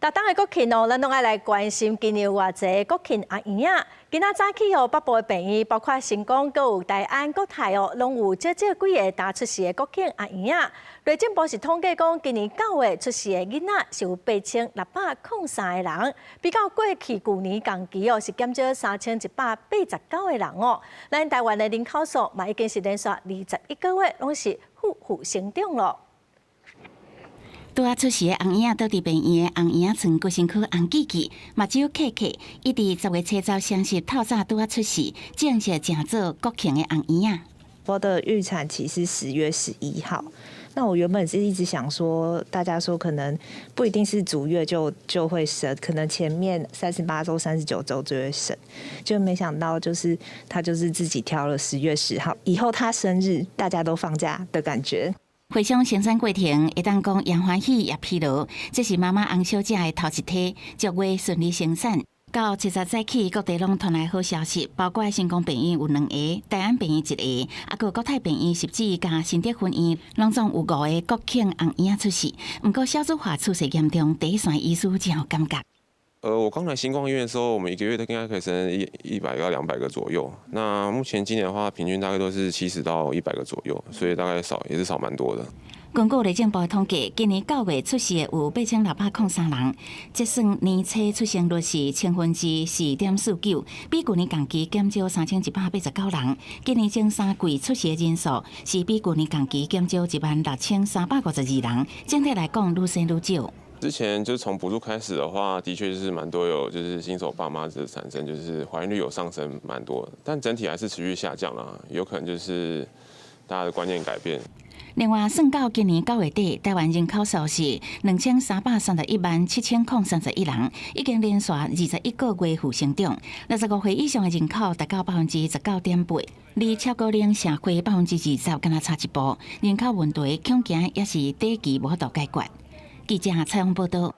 逐冬的國慶哦，咱攏愛來關心今年有偌濟國慶阿嬰仔。今仔早起哦，北部的病院，包括成功、閣有大安、國泰哦，攏有少少幾个焦出世的國慶阿嬰仔。內政部是統計講，今年9月出世的囡仔是有8603個人，比較過去舊年仝期哦，是減少3189個人哦。咱台灣的人口數嘛已經是連續21個月攏是負負成長囉。拄仔出世的紅嬰仔，倒佇病院的紅嬰仔床，骨身軀紅記記，目睭瞌瞌。伊佇10月初十雙十透早拄仔出世，正式成做國慶的紅嬰仔。我的預產期是10月11號。那我原本是一直想說，大家說可能不一定是足月就會生，可能前面38周、39周就會生，就沒想到就是他就是自己挑了10月10號，以後他生日大家都放假的感覺。回想生產過程，會當講也歡喜也疲勞。這是媽媽洪小姐的頭一胎，足月順利生產。到七十早起，各地攏傳來好消息，包括成功病院有兩個，大安病院一个，啊閣國泰病院汐止佮新竹分院，攏總有五個國慶紅嬰仔出世。毋過少子化趨勢嚴重，第一線醫師真有感覺。我剛來新光醫院的時候，我們一個月都應該可以生100到200個左右。那目前今年的話，平均大概都是70到100個左右，所以大概少也是少蠻多的。根據內政部統計，今年9月出世的有8603人，折算年初出生率是4.49%，比舊年仝期減少3189人。今年前三季出世的人數是比舊年仝期減少16,352人，整體來講愈生愈少。之前就從補助開始的話，的確就是蠻多有就是新手爸媽的產生，就是懷孕率有上升蠻多，但整體還是持續下降啦。有可能就是大家的觀念改變。另外，算到今年9月底，台灣人口數是23,317,031人，已經連續21個月負成長。65歲以上的人口達到19.8%，離超高齡社會20%敢若差一步。人口問題恐驚也是短期無法度解決。記者蔡勇報道。